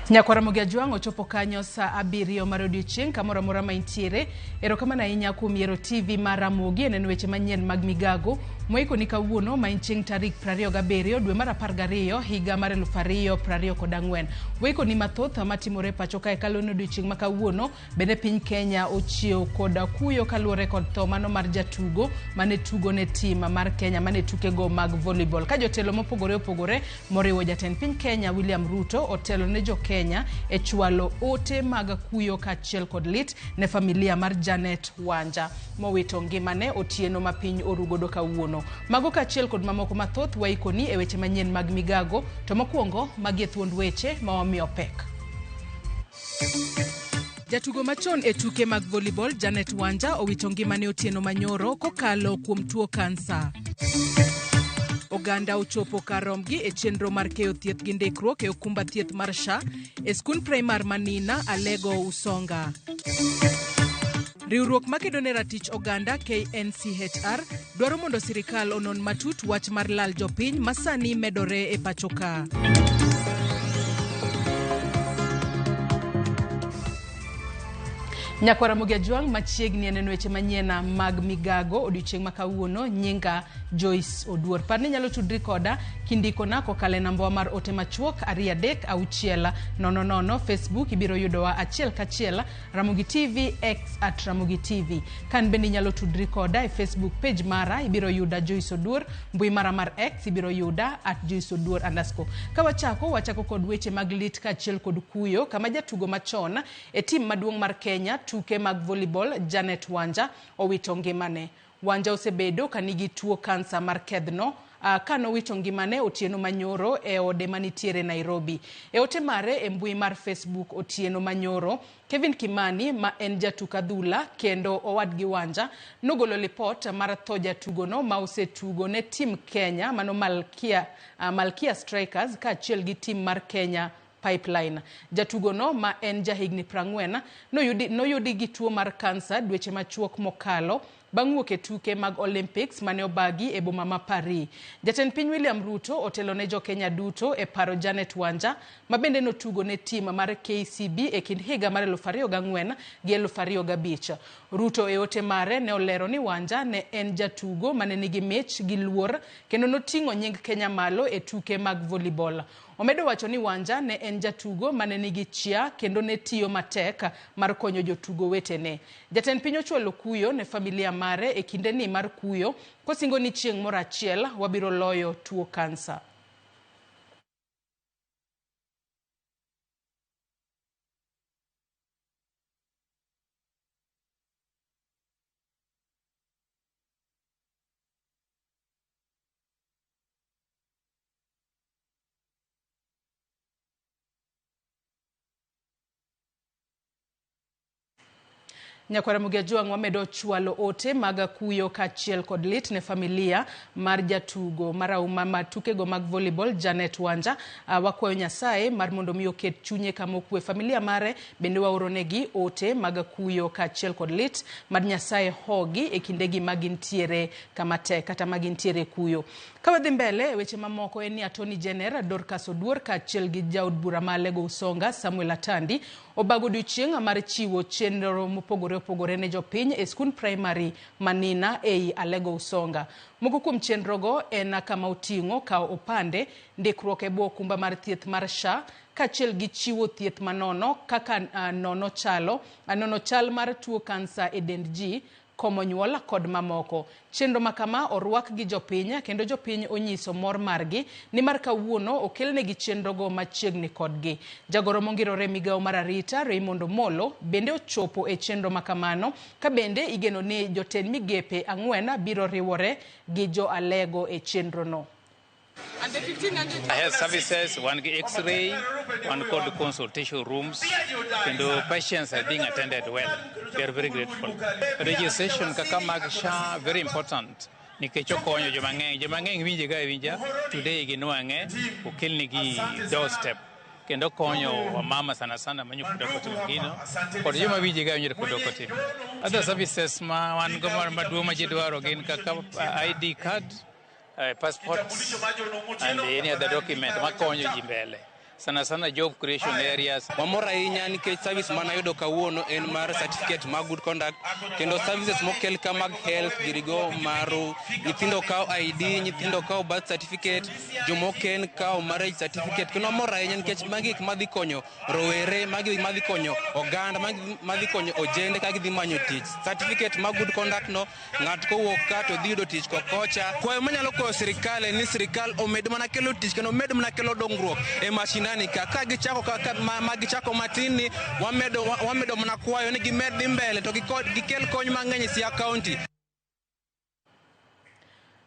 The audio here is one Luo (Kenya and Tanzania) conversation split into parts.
Nyakwar Ramogi Ajwang' ochopo kanyo saa 7 mar odiochieng' kamoro amora ma intiere. Erokamano ahinya kuom yiero TV mar Ramogi e neno weche manyien mag migago moikoni kawuono ma en chieng' tarik 27 dwe mar 12 higa mar 2024. Waikoni mathoth matimore e pacho kae kaluwore ni odiochieng' ma kawuono bende piny Kenya ochiew koda kuyo kaluwore kod tho mano mar jatugo mane tugo ne tim mar Kenya mane tukego mag volleyball. Ka jotelo mopogore opogore moriwo jatend piny Kenya William Ruto otelo ne jo Kenya e chwalo ote mag kuyo kaachiel kod lit ne familia mar Janet Wanja mowito ngimane otieno ma piny orugodo kawuono. Mago kaachiel kod mamoko mathoth waikoni e weche manyien mag migago, to mokwongo magi e thuond weche ma wamiyo pek. Jatugo machon e tuke mag volleyball Janet Wanja owito ngimane otieno manyoro kokalo kuom tuo kansa. Oganda ochopo kar romgi e chenro mar keyo thieth gi ndikruok e okumba thieth mar SHA e skund primar ma Nina Alego Usonga. Riwruok makedo ne ratich oganda KNCHR dwaro mondo sirikal onon matut wach mar lal jopiny ma sani medore e pacho ka. Nyakwar Ramogi Ajwang' machiegni e neno weche manyien mag migago odiochieng' ma kawuono nyinga Joyce Oduor. Par ni inyalo tudri koda kindikona kokalo e nambawa mar ote machuok 23600 Facebook ibiro yudowa achiel kachiel Ramogi TV, X at Ramogi TV. Kan bende inyalo tudri koda e Facebook page mara, ibiro yuda Joyce Oduor, mbui mara mar X ibiro yuda at Joyce Oduor underscore. Ka wachako, wachako kod weche mag lit kaachiel kod kuyo, kama jatugo machon e tim maduong' mar Kenya tuke mag volleyball Janet Wanja owito ngimane. Wanja osebedo ka nigi tuo kansa mar kedhno ka nowito ngimane otieno manyoro e ode manitiere Nairobi. E ote mare e mbui mar Facebook otieno manyoro, Kevin Kimani ma en jatuk adhula kendo owadgi Wanja nogolo lipot mar tho jatugono ma osetugo ne tim Kenya mano Malkia, Malkia Strikers kaachiel gi tim mar Kenya Pipeline. Jatugono ma en jahigni 40 noyudi gi tuo mar kansa dweche machuok mokalo bang' wuok e tuke mag Olympics mane obagi e boma ma Paris. Jatend piny William Ruto otelo ne jo-Kenya duto e paro Janet Wanja ma bende notugo ne tim mar KCB e kind higa mar 2004 gi 2005. Ruto e ote mare ne olero ni Wanja ne en jatugo mane nigi mich gi luor kendo noting'o nying Kenya malo e tuke mag volleyball. Omedo wacho ni Wanja ne en jatugo mane nigi chia kendo ne tiyo matek mar konyo jotugo wetene. Jatend piny ochwalo kuyo ne familia mare e kindeni mar kuyo kosingo ni chieng' moro achiel wabiro loyo tuo kansa. Nyakwar Ramogi Ajwang' wamedo chwalo ote mag kuyo kaachiel kod lit ne familia mar jatugo marahuma ma tukego mag volleyball Janet Wanja. Wakwayo Nyasaye mar mondo mi oket chunye kama okwe. Familia mare bende waoronegi ote mag kuyo kaachiel kod lit mar Nyasaye hogi e kindegi ma gintiere kama tek kata ma gintiere kuyo. Ka wadhi mbele e weche mamoko en ni Attorney General Dorcas Oduor kaachiel gi jaod bura ma Alego Usonga Samuel Atandi obago odiochieng' mar chiwo chenro mopogore opogore ne jopiny e skund primary ma Nina ei Alego Usonga. Moko kuom chenrogo en kama oting'o kawo opande, ndikruok e bwo okumba mar thieth mar SHA kaachiel gi chiwo thieth manono kaka nono chalo, nono chal mar tuo kansa e dend ji, komo nyuol kod mamoko. Chenro ma kama orwak gi jopiny kendo jopiny onyiso mor margi nimar kawuono okelnegi chenrogo machiegni kodgi. Jagoro mongirore migawo mar arita Raymond Omolo bende ochopo e chenro ma kamano ka bende igeno ni jotend migepe 4 biro riwore gi jo Alego e chenrono. Health services, wan gi x-ray, wan kod consultation rooms, kendo patients are being attended well. We are very grateful. Registration kaka mag SHA very important nikech okonyo joma ng'eny. Joma ng'eny winje ga awinja, today ginwang'e, okelnegi doorstep. Kendo konyo wamama sana sana manyo kuda kotimo gino kod joma winje ga awinja pod ok otimo. Other services ma wan go maduong' ma ji dwaro gin kaka ID card, passport and any other document makonyo ji mbele. Sana sana job creation areas. Wamor ahinya nikech service manayudo kawuono en mar certificate mag good conduct kendo services mokel ka mag health girigo maru nyithindo kawo ID, nyithindo kawo birth certificate, jomoken kawo marriage certificate. Kendo wamor ahinya nikech magi gik madhi konyo rowere, magi gik madhi konyo oganda, magi madhi konyo ojende ka gidhi manyo tich. Certificate mag good conduct no ng'ato kowuok ka to dhi yudo tich kokocha. Kwayo manyalo kwayo sirikal en ni sirikal omed mana kelo tich kendo omed mana kelo dongruok e mashinani ka gichako ka ma gichako matin ni wamedo mana kwayo ni gimed dhi mbele to gikel kony mang'eny e Siaya County.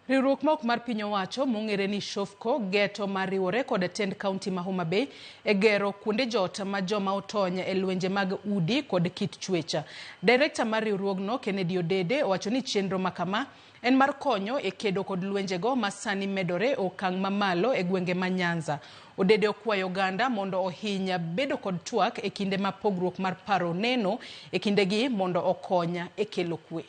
Riwruok ma ok mar piny owacho mong'ere ni Shofco geto mar riwore kod tend kaunti ma Homa Bay e gero kuonde jot ma joma otony e lwenje mag udi kod kit chwech. Direkta mar riwruogno Kennedy Odede owacho ni chenro makama en mar konyo e kedo kod lwenjego ma sani medore e okang' mamalo e gwenge ma Nyanza. Odede okwayo oganda mondo ohiny bedo kod twak e kinde ma pogruok mar paro neno e kindegi mondo okony e kelo kwe.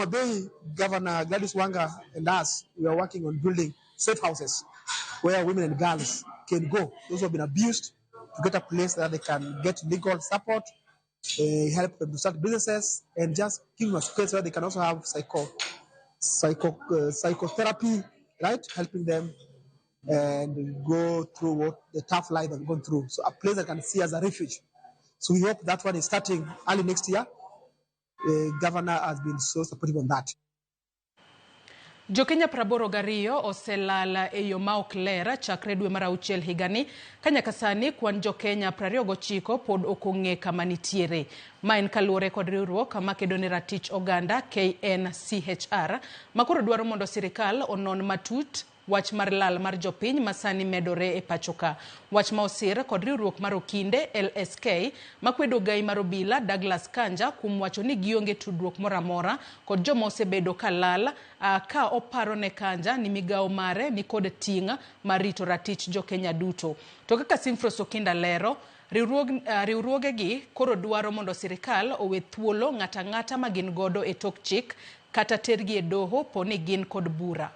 Bay, Governor Gladys Wanga and us, we are working on building safe houses where women and girls can go, those who have been abused, to get a place that they can get legal support, help them to start businesses, and just give them a space where they can also have psychotherapy, right? Helping them and go through what the tough life they've gone through. So a place that can see as a refuge. So we hope that one is starting early next year. The governor has been so supportive on that. Jokenya 82 oselala e yo ma ok ler chakre dwe mar auchiel higani ka nyaka sani kwan jokenya 29 pod ok ong'e kama nitiere. Ma en kaluwore kod riwruok makedo ne ratich oganda KNCHR makoro dwaro mondo sirikal onon matut wach mar lal mar jopiny ma sani medore e pacho ka. Wach ma osir kod riwruok mar okinde LSK makwedo gai mar obila Douglas Kanja kuom wacho ni gionge tudruok moro amora kod joma osebedo ka lal ka oparo ne Kanja ni migawo mare ni kod ting' mar rito ratich jokenya duto. To kaka Simfros Okinda lero, riwruogegi koro dwaro mondo sirikal owe thuolo ng'ato ang'ata ma gin godo e tok chik kata tergi e doho po ni gin kod bura.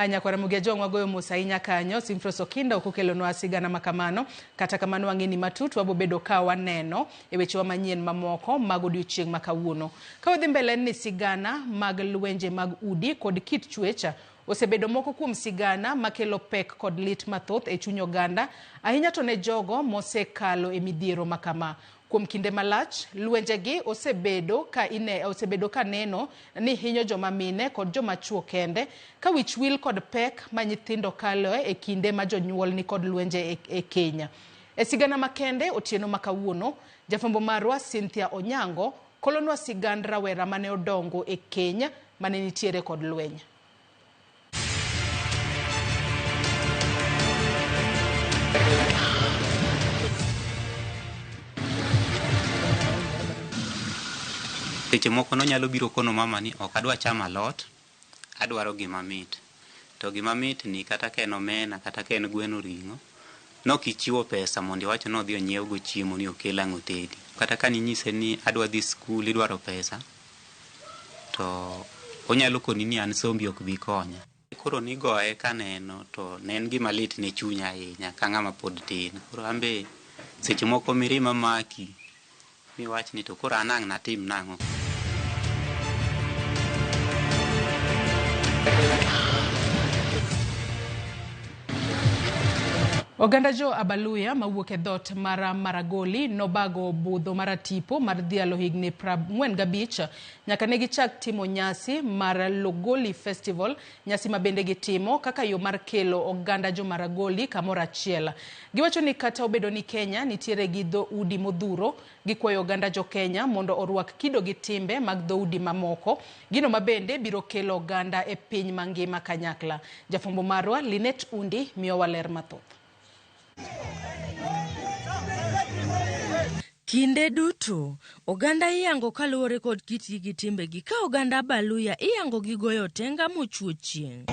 Nyakwara Mugia Jong wagoyo mos ahinya kanyo. Simfros Okinda ok okelonwa sigana makamano. Kata kamano wang'e ni matut wabobedo ka waneno e wechewa manyien mamoko mag odiochieng' ma kawuono. Ka wadhi mbele en ni sigana mag lwenje mag udi kod kit chwech osebedo moko kuom sigana makelo pek kod lit mathoth e chuny oganda, ahinya to ne jogo mosekalo e midhiero makama. Kuom kinde malach, lwenjegi osebedo ka neno ni hinyo joma mine kod joma chuo kende, ka wich wil kod pek ma nyithindo kaloe e kinde ma jonyuol ni kod lwenje e Kenya. E sigana makende otieno ma kawuono, jafwambo marwa Cynthia Onyango kolonwa sigand rawera mane odongo e Kenya mane nitiere kod lweny. Seche moko nonyalo biro kono mama ni ok adwa chamo alot, adwaro gima mit. To gima mit ni kata ka en omena, kata ka en gweno ring'o, nokichiwo pesa mondo iwach ni odhi onyiewgo chiemo ni okel ang' otedi. Kata ka ninyise ni adwa dhi skul idwaro pesa, to onyalo koni ni an sombi ok bi konya. Koro nigoye kaneno to ne en gima lit ne chunya ahinya ka ng'ama pod tin. Koro an be seche moko mirima maki miwach ni to koro an ang' natim nang'o. Oganda jo Abaluya mawuok e dhoot mar Maragoli nobago budho maratipo mar dhialo higni 45 nyaka ne gichak timo nyasi mar Logoli Festival, nyasi ma bende gitimo kaka yo mar kelo oganda jo Maragoli kamoro achiel. Giwacho ni kata obedo ni Kenya nitiere gi dhoudi modhuro, gikwayo oganda jo Kenya mondo orwak kido gi timbe mag dhoudi mamoko, gino ma bende biro kelo oganda e piny mangima kanyakla. Jafwambo marwa Linet Undi miyowa ler mathoth. Kinde duto, oganda iyango kaluwore kod kitgi gi timbegi ka oganda Abaluya iyango gi goyo otenga mochuo chieng'.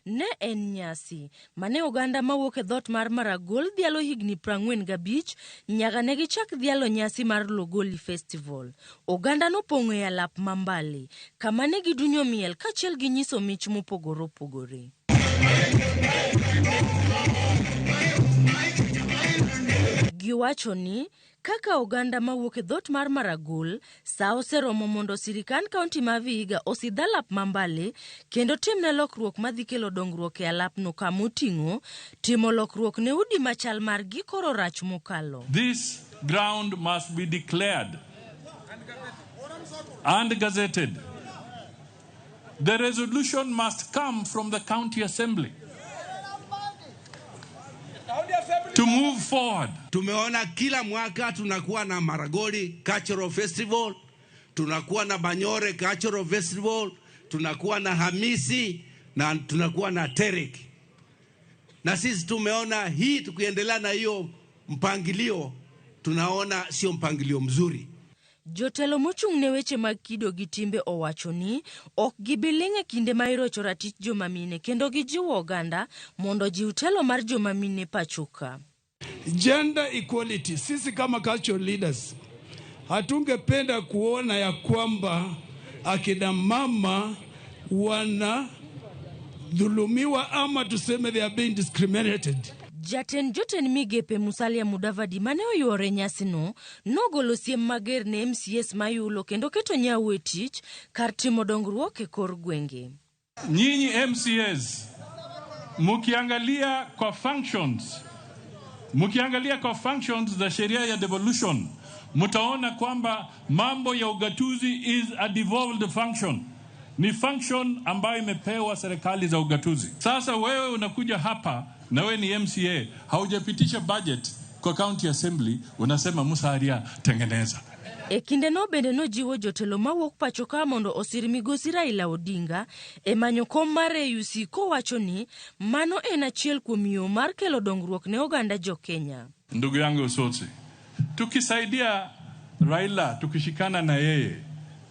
Ne en nyasi mane oganda mawuok e dhoot mar Maragol dhialo higni 45 nyaka ne gichak dhialo nyasi mar Logoli Festival. Oganda nopong'o e alap ma Mbale kama ne gidunyo miel kaachiel gi nyiso mich mopogore opogore. Giwacho ni kaka oganda mawuok e dhoot mar Maragol, sa oseromo mondo sirikand kaunti ma Vihiga osidh alap ma Mbale kendo timne lokruok madhi kelo dongruok e alapno kamoting'o timo lokruok ne udi machal margi koro rach mokalo. This ground must be declared and gazetted. The resolution must come from the county assembly to move forward. Tumeona kila mwaka tunakuwa na Maragoli Cultural Festival, tunakuwa na Banyore Cultural Festival, tunakuwa na Hamisi na tunakuwa na Terek. Na sisi tumeona hii, tukiendelea na hiyo mpangilio, tunaona sio mpangilio mzuri. Jotelo mochung' ne weche mag kido gi timbe owacho ni ok gibi ling' e kinde ma irocho ratich joma mine kendo gijiwo oganda mondo ojiw telo mar joma mine pacho ka. Gender equality, sisi kama cultural leaders hatungependa kuona ya kwamba akina mama wanadhulumiwa ama tuseme they are being discriminated. Jatend jotend migepe Musalia Mudavadi mane oyuore nyasino nogolo siem mager ne MCAs mayulo kendo keto nyawu e tich kar timo dongruok e kor gwenge. Nyinyi MCAs mukiangalia kwa functions, mukiangalia kwa functions za sheria ya devolution, mutaona kwamba mambo ya ugatuzi is a devolved function. Ni function ambayo imepewa serikali za ugatuzi. Sasa wewe unakuja hapa na wewe ni MCA, haujapitisha budget kwa county assembly, unasema Musalia tengeneza. E kindeno bende nojiwo jotelo mawuok pacho ka mondo osir migosi Raila Odinga e manyo kom mar AUC kowacho ni mano en achiel kuom yo mar kelo dongruok ne oganda jo Kenya. Ndugu yangu Osotsi, tukisaidia Raila, tukishikana na yeye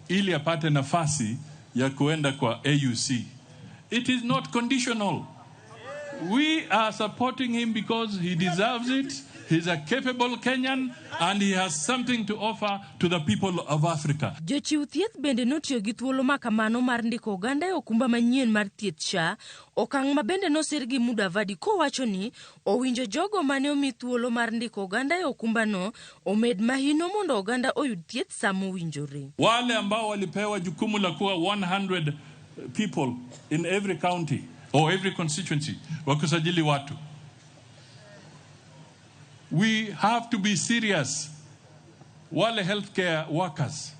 ili apate nafasi ya kuenda kwa AUC, it is not conditional. We are supporting him because he deserves it. He's a capable Kenyan and he has something to offer to the people of Africa. Jochiw thieth bende notiyo gi thuolo ma kamano mar ndiko oganda e okumba manyien mar thieth SHA, okang' ma bende nosir gi Mudavadi kowacho ni owinjo jogo mane omi thuolo mar ndiko oganda e okumbano omed mahino mondo oganda oyud thieth sama owinjore. Wale ambao walipewa jukumu la kuwa 100 people in every county or every constituency wakusajili watu. We have to be serious. Wale healthcare workers,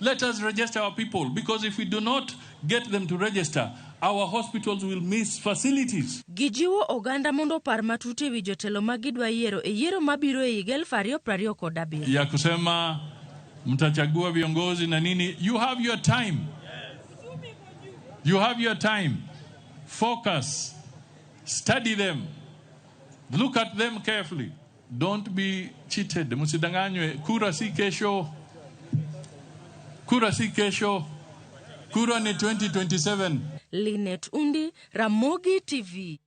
let us register our people, because if we do not get them to register, our hospitals will miss facilities. Gijiwo oganda mondo opar matut ewi jotelo ma gidwa yiero e yiero mabiro e higa 2027. Ya kusema mtachagua viongozi na nini, you have your time. You have your time. Focus. Study them. Look at them carefully. Don't be cheated. Msidanganywe. Kura si kesho. Kura si kesho. Kura ni 2027. Linet Undi, Ramogi TV.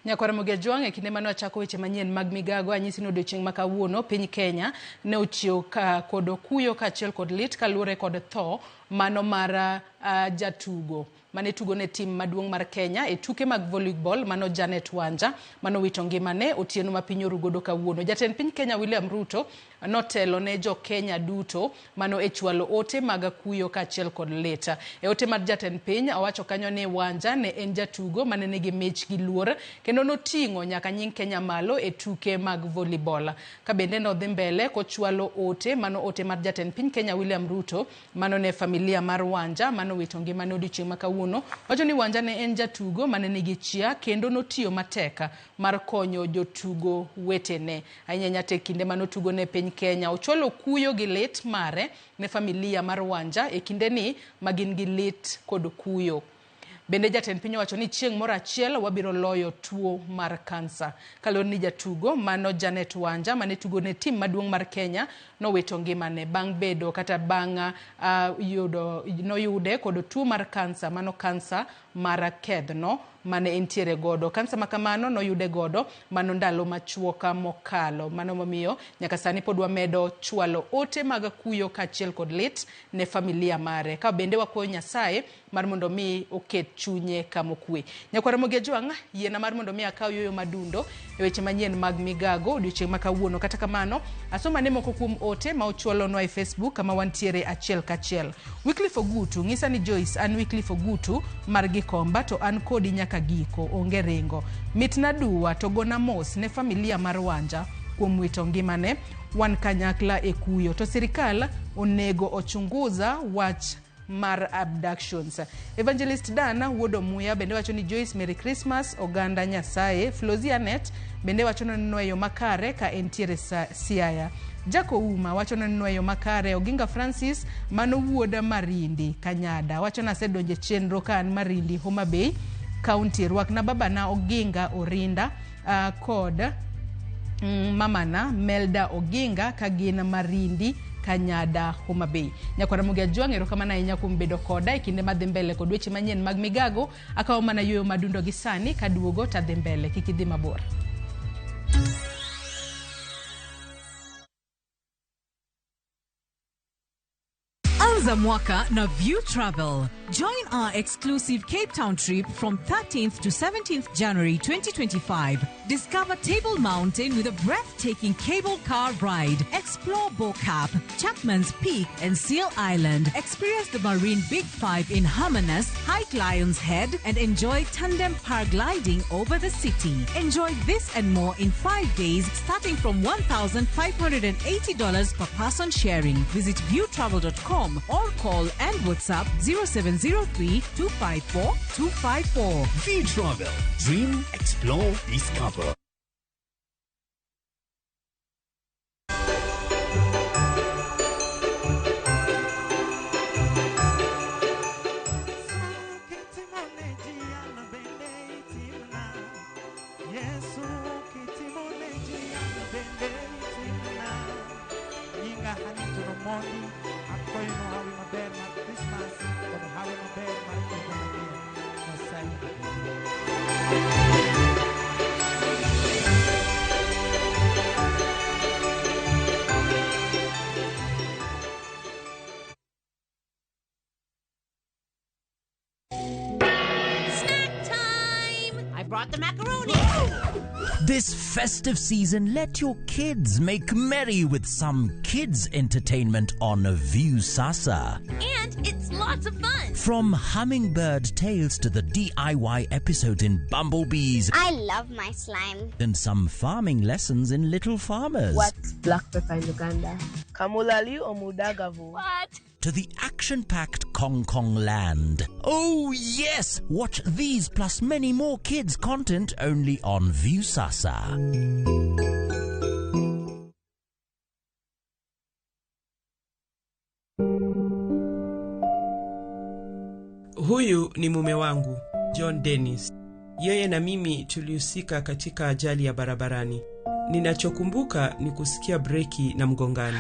Nyakwar Ramogi Ajwang', e kinde mane wachako weche manyien mag migago, anyisi ni odiochieng' ma kawuono piny Kenya ne ochiew ka kod okuyo kaachiel kod lit kaluwore kod tho mano mar jatugo mane tugo ne tim maduong' mar Kenya e tuke mag volleyball mano Janet Wanja mano wito ngimane otieno ma piny orugodo kawuono. Jatend piny Kenya William Ruto notelo ne jo Kenya duto mano e chwalo ote mag kuyo kaachiel kod lit. E ote mar jatend piny owacho kanyo ni Wanja ne en jatugo mane nigi mich gi luor kendo noting'o nyaka nying Kenya malo e tuke mag volleyball. Ka bende nodhi mbele kochwalo ote mano ote mar jatend piny Kenya William Ruto mano ne familia mar Wanja mano wito ngimane odiochieng' ma kawuono. Wacho ni Wanja ne en jatugo mane nigi chia kendo notiyo matek mar konyo jotugo wetene. Ahinya ahinya te kinde mane otugo ne piny Kenya. Ochwalo kuyo gi lit mare ne familia mar Wanja e kindeni ma gin gi lit kod kuyo. Bende jatend piny owacho ni chieng' moro achiel wabiro loyo tuo mar kansa. Kaluwore ni jatugo mano Janet Wanja mane tugo ne tim maduong' mar Kenya nowito ngimane bang' bedo kata bang' yudo noyude kod tuo mar kansa, mano kansa mar kedhno mane entiere godo. Kansa ma kamano noyude godo mano ndalo machuoka mokalo. Mano momiyo nyaka sani pod wamedo chwalo ote mag kuyo kaachiel kod lit ne familia mare. Ka bende wakwayo Nyasaye mar mondo mi oket chunye kama okwe. Nyakwar Ramogi Ajwang', yiena mar mondo mi akaw yueyo madundo e weche manyien mag migago odiochieng' ma kawuono. Kata kamano, asoma ne moko kuom ote ma ochwalonwa e Facebook kama wantiere achiel kachiel. Wycliffe Ogutu ng'isa ni Joyce, an Wycliffe Ogutu mar Gikomba to an kodi nyaka giko, onge ringo. Mitna duwa to gona mos ne familia mar Wanja kuom wito ngimane, wan kanyakla e kuyo. To sirikal onego ochunguza wach mar abductions. Evangelist Dan wuod Omuya bende wacho ni Joyce, Merry Christmas oganda Nyasaye. Flozia Net bende wacho ni oneno e yo makare ka entiere Siaya. Jack Ouma wacho ni oneno e yo makare. Oginga Francis mano wuod Marindi Kanyada wacho ni asedonjo e chenro ka an Marindi, Homa Bay County. Rwakna babana Oginga Orinda kod mamana Melda Oginga ka gin Marindi Kanyada, Homa Bay. Nyakwar Ramogi Ajwang', erokamano ahinya kuom bedo koda e kinde madhi mbele kod weche manyien mag migago. Akawo mana yueyo madundo gi sani kaduogo tadhi mbele. Kik idhi mabor. Anza mwaka na View Travel. Join our exclusive Cape Town trip from 13th to 17th January 2025. Discover Table Mountain with a breathtaking cable car ride. Explore Bo-Kaap, Chapman's Peak, and Seal Island. Experience the Marine Big Five in Hermanus, hike Lion's Head, and enjoy tandem paragliding over the city. Enjoy this and more in 5 days, starting from $1,580 per person sharing. Visit viewtravel.com or call and WhatsApp 0703 254 254. View Travel. Dream, explore, discover. Snack time! I brought the macaroni. This festive season, let your kids make merry with some kids entertainment on Viusasa. And it's lots of fun. From Hummingbird Tales to the DIY episodes in Bumblebees. I love my slime. And some farming lessons in Little Farmers. What's black pepper in Uganda? Kamulali or Mudagavu? What? To the action-packed Kong Kong Land. Oh yes! Watch these plus many more kids content only on Viusasa. Huyu ni mume wangu John Dennis. Yeye na mimi tulihusika katika ajali ya barabarani. Ninachokumbuka ni kusikia breki na mgongano.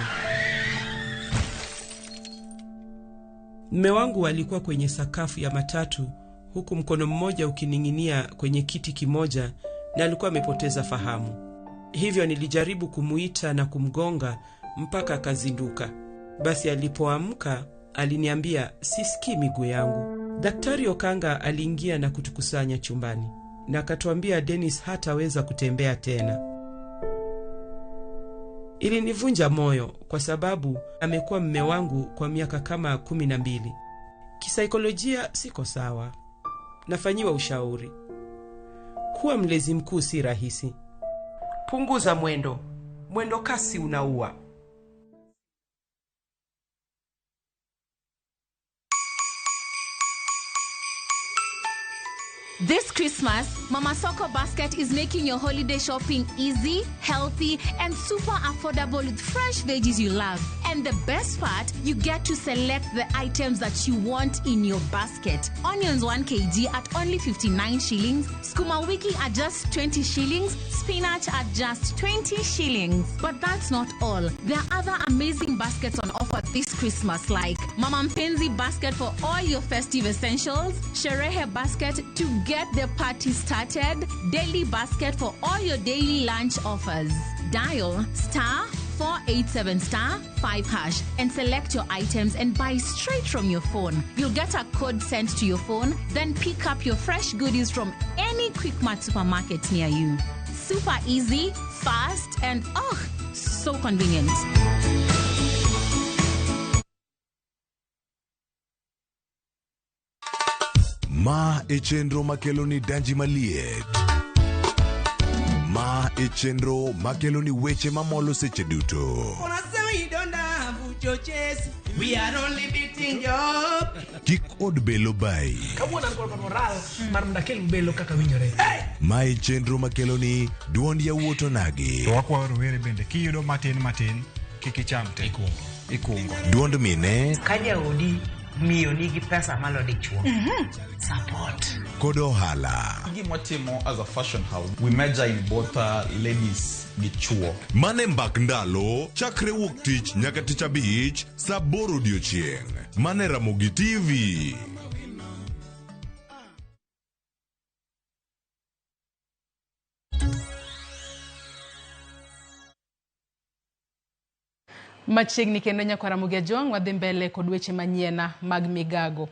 Mume wangu alikuwa kwenye sakafu ya matatu huku mkono mmoja ukining'inia kwenye kiti kimoja na alikuwa amepoteza fahamu. Hivyo nilijaribu kumuita na kumgonga mpaka akazinduka. Basi alipoamka aliniambia, sisikii miguu yangu. Daktari Okanga aliingia na kutukusanya chumbani na akatuambia Dennis hataweza kutembea tena. Ilinivunja moyo kwa sababu amekuwa mme wangu kwa miaka kama 12. Kisaikolojia siko sawa. Nafanyiwa ushauri. Kuwa mlezi mkuu si rahisi. Punguza mwendo. Mwendo kasi unaua. This Christmas, Mama Soko Basket is making your holiday shopping easy, healthy, and super affordable with fresh veggies you love. And the best part, you get to select the items that you want in your basket. Onions 1 kg at only 59 shillings, sukuma wiki at just 20 shillings, spinach at just 20 shillings. But that's not all. There are other amazing baskets on offer this Christmas, like Mama Mpenzi basket for all your festive essentials, Sherehe basket to get the party started, daily basket for all your daily lunch offers. Dial star 487 star 5 hash and select your items and buy straight from your phone. You'll get a code sent to your phone, then pick up your fresh goodies from any Quickmart supermarket near you. Super easy, fast, and oh, so convenient. Ma e chenro makelo ni danji maliet. Ma e chenro makelo ni weche mamolo seche duto. We are only beating up. Kik od belo bai. Kawuono an kod moral mar mondo akel belo kaka winjore. Ma e chenro makelo ni duond yawuot onagi. To wakwayo rowere bende kiyudo matin matin kik icham te. Ikungo. Duond mine. Ka jaodi miyo nigi pesa malo dichuo. Support. Kod ohala. Gima watimo as a fashion house, we measure in both ladies gi chuo. Mane mbak ndalo, chakre wuok tich nyaka tich abich, saa aboro odiochieng'. Mane Ramogi TV. Machiegni kendo nyakwar Ramogi Ajwang' wadhi mbele kod weche manyiena mag migago.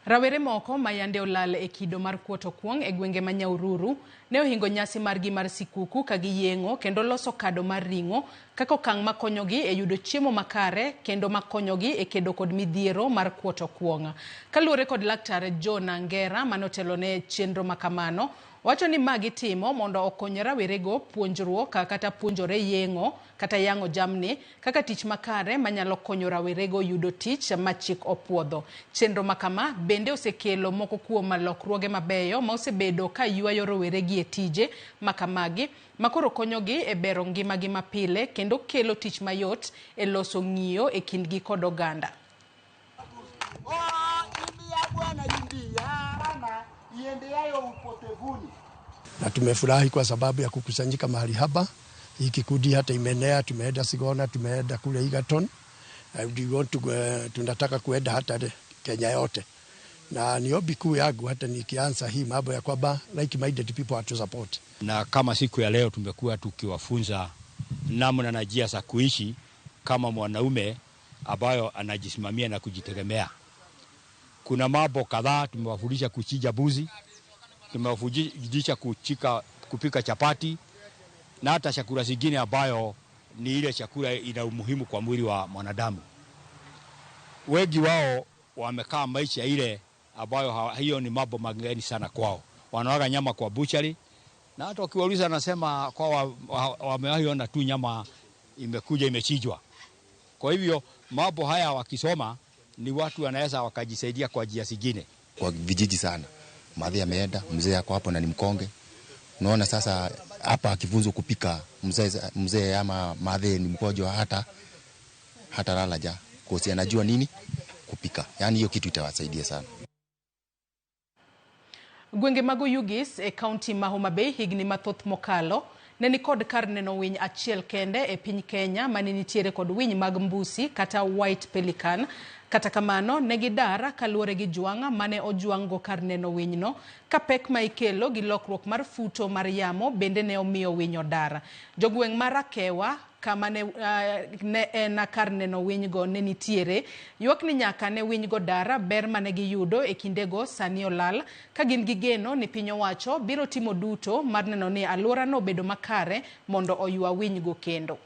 Rawere moko ma yande olal e kido mar kuoto kuong' e gwenge ma Nyahururu ne ohingo nyasi margi mar sikuku ka giyeng'o kendo loso kado mar ring'o kaka okang' makonyogi e yudo chiemo makare kendo makonyogi e kedo kod midhiero mar kuoto kuong'. Kaluwore kod Laktar John Angera manotelo ne chenro makamano, wacho ni ma gitimo mondo okony rawerego puonjruok kata puonjore yeng'o kata yang'o jamni kaka tich makare manyalo konyo rawerego yudo tich ma chik opuodho. Chenro makama bende osekelo moko kuom lokruoge mabeyo ma osebedo ka ywayo roweregi e tije makamagi makoro konyogi e bero ngimagi mapile kendo kelo tich mayot e loso ng'iyo e kindgi kod oganda. Na tumefurahi kwa sababu ya kukusanyika mahali hapa. Hii kikundi hata imenea, tumeenda Sigona, tumeenda kule Egerton. We want to, tunataka kuenda hata Kenya yote. Na ni ombi kuu yangu hata nikianza hii mambo ya kwamba like minded people are to support. Na kama siku ya leo tumekuwa tukiwafunza namna na njia za kuishi kama mwanaume ambayo anajisimamia na kujitegemea. Kuna mambo kadhaa tumewafundisha kuchinja mbuzi, tumewafundisha kupika chapati na hata chakula zingine ambayo ni ile chakula ina umuhimu kwa mwili wa mwanadamu. Wengi wao wamekaa maisha ile ambayo hiyo ni mambo mageni sana kwao. Wanawaga nyama kwa buchari na hata ukiwauliza anasema kwa wamewahi ona tu nyama imekuja imechinjwa. Kwa hivyo mambo haya wakisoma ni watu wanaweza wakajisaidia kwa njia zingine. Kwa vijiji sana, madhi ameenda, mzee yako hapo na ni mkonge. Unaona sasa hapa akifunzwa kupika mzee ama madhi ni mkojo hata lala ja. Kwa sababu anajua nini kupika. Yaani hiyo kitu itawasaidia sana. Gwenge mag Oyugis e kaunti ma Homa Bay higni mathoth mokalo ne nikod kar neno winy achiel kende e piny Kenya mane nitiere kod winy mag mbusi kata white pelican. Kata kamano ne gidar kaluwore gi jwang' mane ojwang'go kar neno winyno ka pek ma ikelo gi lokruok mar futo mar yamo bende ne omiyo winy odar. Jogweng' mar Akewa kama ne en kar neno winygo ne nitiere ywak ni nyaka ne winygo dar ber mane giyudo e kindego sani olal ka gin gi geno ni piny owacho biro timo duto mar neno ni alworano obedo makare mondo oywa winygo kendo.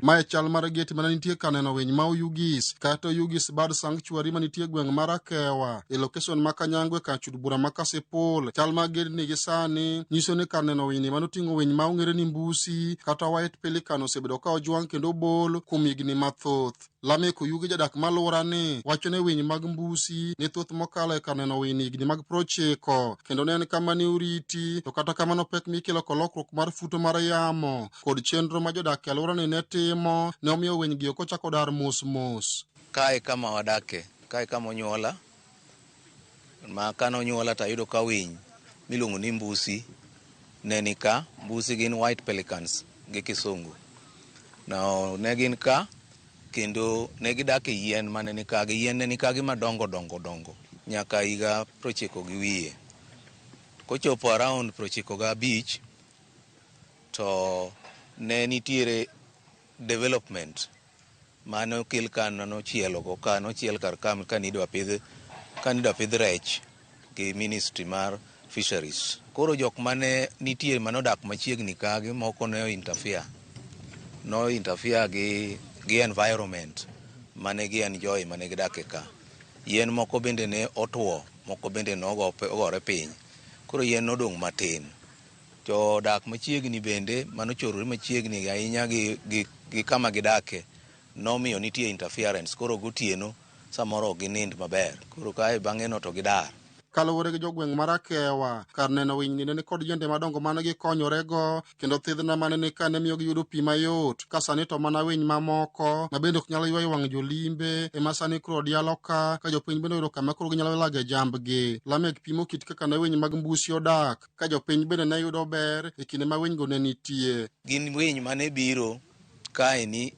Mae chal mar geti mana nitie kar neno winy ma Oyugis kata Oyugis Bird Sanctuary manitie e gweng' mar Akewa e location ma Kanyangwe kar chud bura ma Kasipul. Chal mar gedni gi sani nyiso ni kar neno winyni manoting'o winy ma ong'ere ni mbusi kata white pelican osebedo ka ojwang' kendo obol kuom higni mathoth. Lamek Oyugi jadak ma alworani wacho ni winy mag mbusi ne thoth mokalo e kar neno winy higni mag 90 kendo ne en kama ne oriti to kata kamano pek mikelo kod lokruok mar futo mar yamo kod chenro ma jodak e alworani ne timo ne omiyo winy gi ok ochako dar mos mos. Kae kama wadake, kae kama onyuola, ma kane onyuola to ayudo ka winy miluongo ni mbusi ne ni ka. Mbusi gin white pelicans gi kisungu. No, ne gin ka kendo ne gidak e yien mane ni kagi. Yien ne ni kagi madongo dongo dongo nyaka higa 90 gi wiye. Kochopo around 95 to ne nitiere development mane okel ka nochielo go ka nochiel kar ka kanidwa pidh kanidwa pidh rech gi ministry mar fisheries. Koro jok mane nitie manodak machiegni kagi moko ne interfere no interfere gi environment mane gi enjoy mane gidake ka. Yien moko bende ne otwo, moko bende nogore piny. Koro yien nodong' matin. To dak machiegni bende manochorore machiegni ahinya gi kama gidake nomiyo nitie interference. Koro gotieno samoro ok ginind maber. Koro kae bang'e no to gidar. Kaluwore gi jogweng' mar Akewa, kar neno winyni ne nikod yiende madongo mane gikonyorego kendo thidhna mane ni ka ne miyo giyudo pi mayot. Ka sani to mana winy mamoko ma bende ok nyal ywayo wang' jolimbe ema sani koro dialo ka jopiny bende oyudo kama koro ginyalo lage jambgi. Lamek pimo kit kaka ne winy mag mbusi odak ka jopiny bende ne yudo ber e kinde ma winygo ne nitie. Gin winy mane biro kaeni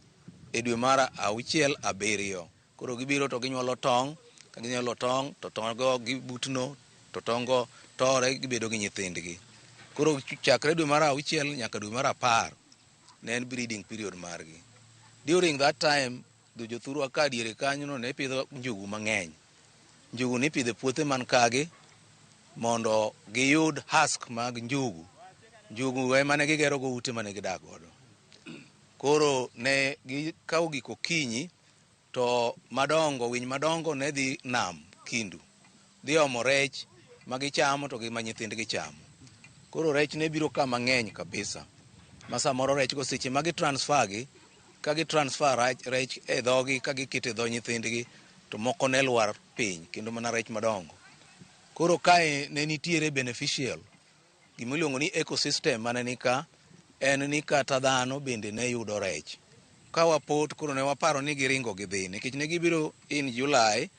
e dwe mar 6 7. Koro gibiro to ginyuolo tong', ka ginyuolo tong' to tong' go gibutno to tong' go tore gibedo gi nyithindgi. Koro chakre dwe mar 6 nyaka dwe mar 10 ne en breeding period margi. During that time jothurwa ka diere kanyo ne pidho njugu mang'eny. Njugu nipidho e puothe man kagi mondo giyud husk mag njugu. Njugu ema ne gigero go ute mane gidak godo. Koro ne gikawo gik okinyi to madongo, winy madongo ne dhi nam Kindu. Dhi omo rech ma gichamo to gi ma nyithindgi chamo. Koro rech ne biro ka mang'eny kabisa. Ma samoro rech go seche ma gi transfer gi, ka gi transfer rech e dhogi ka giketo e dho nyithindgi to moko ne lwar piny kendo mana rech madongo. Koro kae ne nitiere beneficial. Gimiluongo ni ecosystem mane ni ka en ni kata dhano bende ne yudo rech. Ka wapot koro ne waparo ni giringo gidhi nikech ne gibiro in July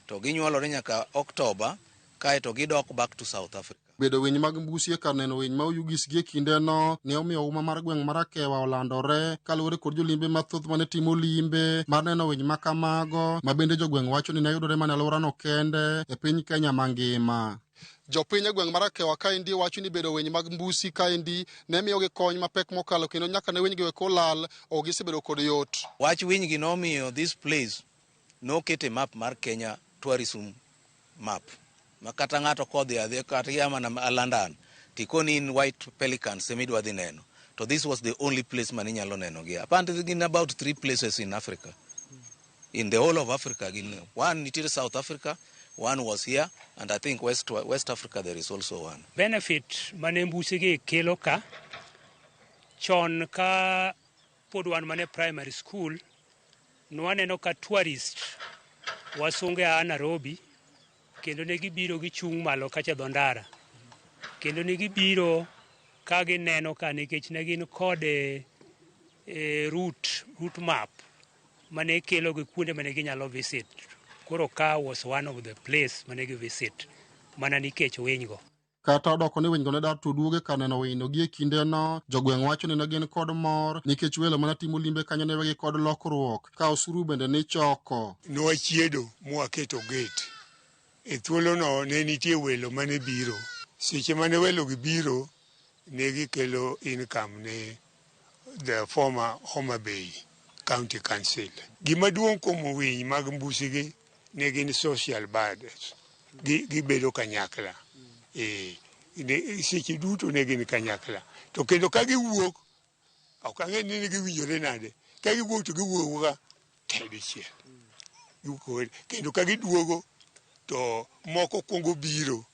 to ginyuolore nyaka October kaeto gidok back to South Africa. Bedo winy mag mbusi e kar neno winy ma Oyugis gi e kindeno ne omiyo huma mar gweng' mar Akewa olandore kaluwore kod jolimbe mathoth mane timo limbe mar neno winy ma kamago ma bende jogweng' wacho ni ne yudore mana e alworano kende e piny Kenya mangima. Jopiny e gweng' mar Akewa kaendi wacho ni bedo winy mag mbusi kaendi ne miyogi kony mapek mokalo kendo nyaka ne winy gi eko lal ok gisebedo kod yot. Wach winy gi nomiyo this place nokete map mar Kenya tourism map. Ma kata ng'ato kodhi adhi kata ia mana London tikoni in white pelicans ema idwa dhi neno. To this was the only place mane inyalo neno gi. Apparently gin about 3 places in Africa. In the whole of Africa. Gin, one nitiere South Africa, one was here, and I think West Africa there is also one. Benefit mane mbusi gi kelo ka, chon ka pod wan mane primary school, nwaneno ka tourist wasunge a Nairobi, kendo ne gibiro gichung' malo kacha dho ndara. Kendo ne gibiro ka gineno ka nikech ne gin kod route map mane kelo gi kuonde mane ginyalo visit. Koro ka was one of the place mane gi visit mana nikech winygo. Kata odoko ni winygo ne dar to duoge kar neno winyno gi e kindeno, jogweng' wacho ni ne gin kod mor nikech welo mane timo limbe kanyo ne wegi kod lokruok ka osuru bende nichoko. Nwachiedo mwaketo gate. E thuolono ne nitie welo mane biro. Seche mane welo gi biro, ne gikelo income ne the former Homa Bay County Council. Gima duong' kuom winy mag mbusi gi ne gin social birds. Gibedo kanyakla. Seche duto ne gin kanyakla. To kendo ka giwuok, ok ang'e ni ne giwinjore nade, Ka giwuok to giwuok ka te dichiel. Giwuok kendo ka giduogo to moko kuongo biro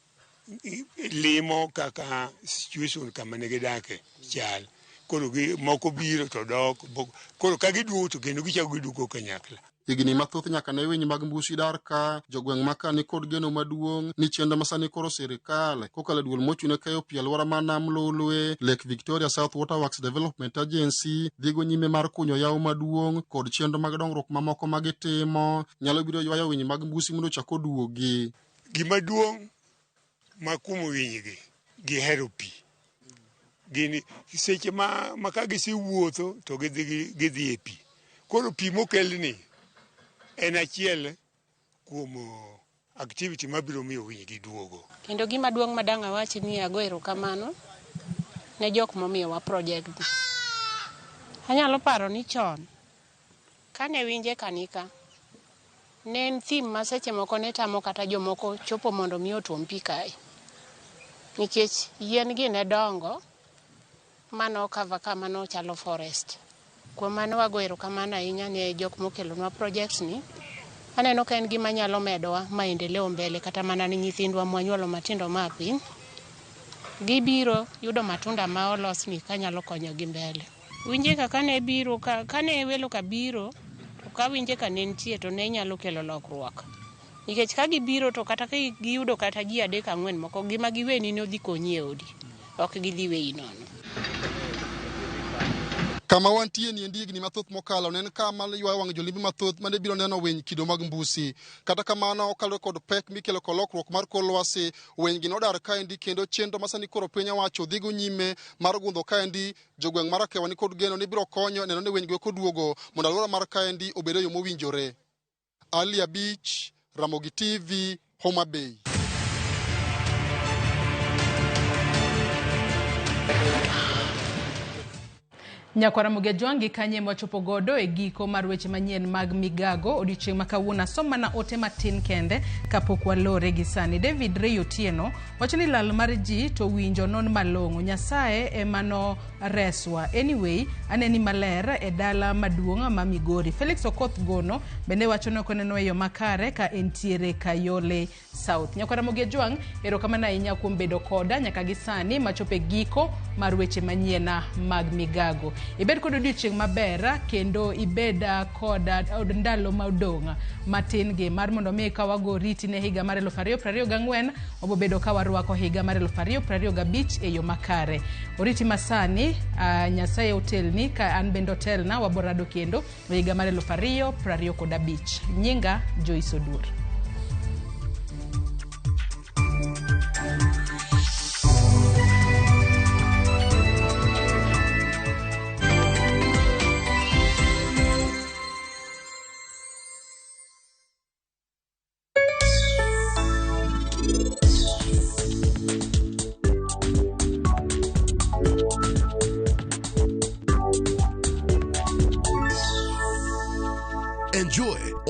limo kaka situation kama ne gidake chal. Koro gi moko biro to dok, koro ka giduogo to kendo gichako giduogo kanyakla. Higni mathoth nyaka ne winy mag mbusi dar ka jogweng' ma ka nikod geno maduong' ni chenro ma sani koro sirikal kokalo e duol mochung' ne keyo pi alwora mar nam Lolwe, Lake Victoria South Water Works Development Agency dhigo nyime mar kunyo yawo maduong' kod chenro mag dongruok mamoko ma gitimo nyalo biro ywayo winy mag mbusi mondo ochak oduogi. Gima duong' ma kuom winygi, gihero pi. Gin seche ma, ma ka gisewuotho to gidhi gidhi e pi. Koro pi mokelni en achiel kuom activity mabiro miyo winygi duogo. Kendo gima duong' ma dang' awach ni ago erokamano ne jok momiyowa project ni. Anyalo paro ni chon kane winje kanika, ne en thim ma seche moko ne tamo kata jomoko chopo mondo mi otuom pi kae. Nikech yien gi ne dongo mano cover kama nochalo forest. Kuom mano wago erokamano ahinya ne jok mokelonwa project ni. Aneno ka en gima nyalo medowa maendeleo mbele kata mana ne nyithindwa mwanyuolo matindo maa piny. Gibiro yudo matunda ma olosni kanyalo konyogi mbele. Winje ka kane biro kane welo ka biro to ka winje ka ne nitie to ne nyalo kelo lokruok. Nikech ka gibiro to kata ka giyudo kata ji adek ang'wen moko gima giweni ni odhi konyi e odi. Ok gidhi weyi nono. Kama wantie ni endi higni mathoth mokalo ne en kama ywayo wang' jolimbe mathoth mane biro neno winy kido mag mbusi. Kata kamano kaluwore kod pek mikelo kod lokruok mar kor lwasi, winy gi nodar kaendi kendo chenro ma sani koro piny owacho dhigo nyime mar gundho kaendi jogweng' mar Akewa ni kod geno ni biro konyo neno ni winy go koduogo mondo alwora mar kaendi obed e yo mowinjore. Ali Abich, Ramogi TV, Homa Bay. Nyakwara Ramogi Ajwang' kanye mwachopo godo e giko mar weche manyien mag migago odiochieng' ma kawuono. Asom mana ote matin kende kapok walore gi sani. David Ray Otieno wacho ni lal mar ji to winjo non malong'o. Nyasaye ema no reswa. Anyway, aneni maler e dala maduong' ma Migori. Felix Okoth Gono bende wacho ni ok oneno e yo makare ka entiere Kayole South. Nyakwara Ramogi Ajwang', erokamano ahinya kuom bedo koda nyaka gi sani machopo e giko mar weche manyien mag migago. Ibed kod odiochieng' maber kendo ibed kod ndalo modong' matin gi mar mondo mi ka wago oriti ne higa mar 2024, wabobedo ka warwako higa mar 2025 e yo makare. Oriti masani, Nyasaye otelni ka an bende otelna, waborado kendo e higa mar 2025. Nyinga Joyce Oduor.